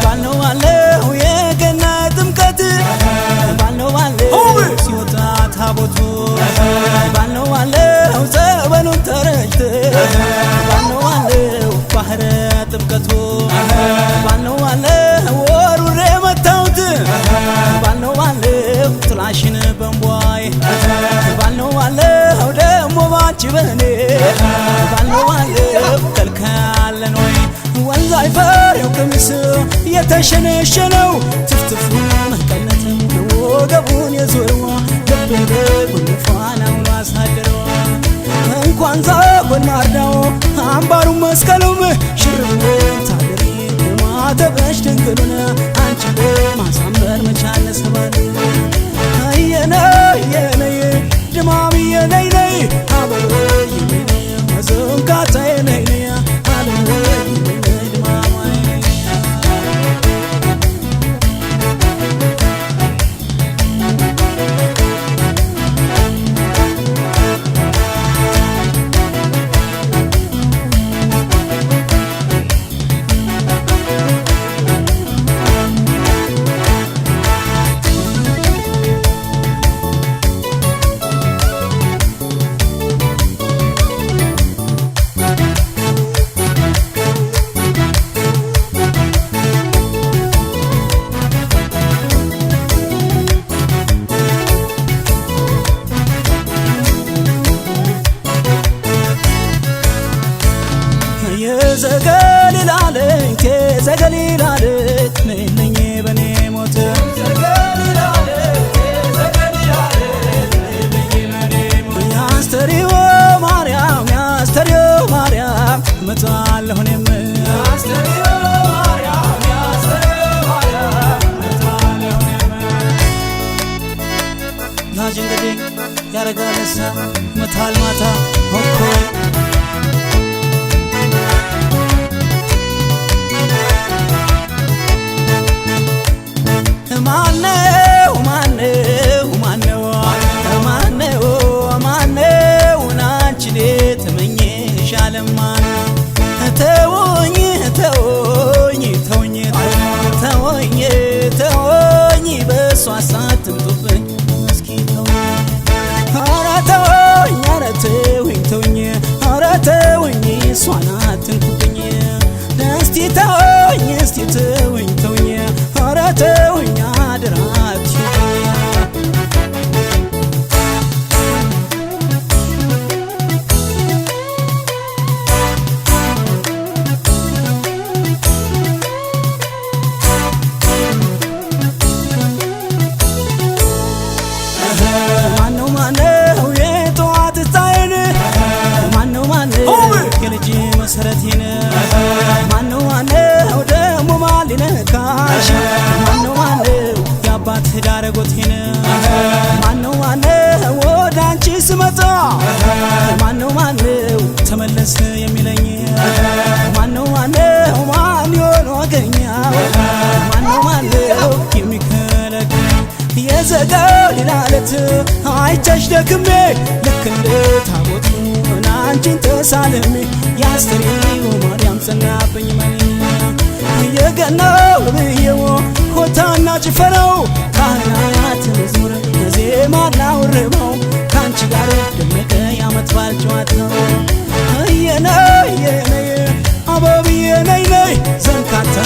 ባልነው ባለው የገና ጥምቀት ባልነው ባለው ሲወጣ ታቦቱ ባልነው ባለው ጸበሉን ተረጭት ባልነው ባለው ባህረ ጥምቀቱ ባልነው ባለው ወሩሬ መታውት ባልነው ባለው ጥላሽን በንቧይ ባልነው ባለው ደሞ ባንቺ በኔ ባልነው ባለው ከልካለን ወይ ወንዝ አይፈሬው ቀሚስ የተሸነሸነው ትፍትፉ መቀነት ወገቡን የዞረው ልቤ ጉንፋናውን አሳደረው እንኳን ዛጎን ማርዳው አምባሩ መስቀሉም ሽርቡን ታደሪ ማተበሽ ድንግሉን አንቺ ማሳመር መቻለ ሰባል የነይ የነይ ድማም የነይ ነይ አበበ የነይ መዘንካታ የነይ ነይ አበበ የነይ ድማም። የዘገሊላ ልጅ የዘገሊላ ልጅ ነይልኝ በኔ ሞት ያስተሪዮ ማርያም ያስተሪዮ ማርያም እመጣለሁ እኔም ናጅ እንግዲህ ያረጋል እሳ መታል ማታ ሆኮይ። ማነው ማነው ማነው ማነው ማነው አንቺን የተመኘሽ አለማነው? ተውኝ ተውኝ ተውኝ ተውኝ ተውኝ በሷ ሳትምጡብኝ እስኪ ተውኝ። ኧረ ተውኝ ኧረ ተውኝ ተውኝ ኧረ ተውኝ እሷን አትንኩብኝ። እስቲ ተውኝ እስቲ ተውኝ ተውኝ ኧረ ተውኝ አደራ አትዩብኝ። ማነው ማነው የጠዋት ፀሐይን ማነው ማነው የልጅ መሰረቴን ማነው ማነው ደሞ ማን ሊነካሽ ማነው ማነው የአባት ዳረጎቴን ማነው ማነው ወደ አንቺ ስመጣ ማነው ማነው ተመለስ የሚለኝ ማነው ማነው ማን ይሆን ወገኛው ማነው ማነው የሚከለክለኝ? የዘገሊላ ዕለት አይቼሽ ደክሜ ልክ እንደ ታቦቱ አንቺን ተሳልሜ ያስተሪው ማርያም ጸናብኝ መኔ የገናው ብዬው ሆታና ጭፈራው ካህናት መዝሙር ዜማና ውርባው ከአንቺ ጋር ደመቀ የዓመት በዓል ጨዋታው። እየነይ የነይ አበብዬ ነይ ነይ ዘንካታ።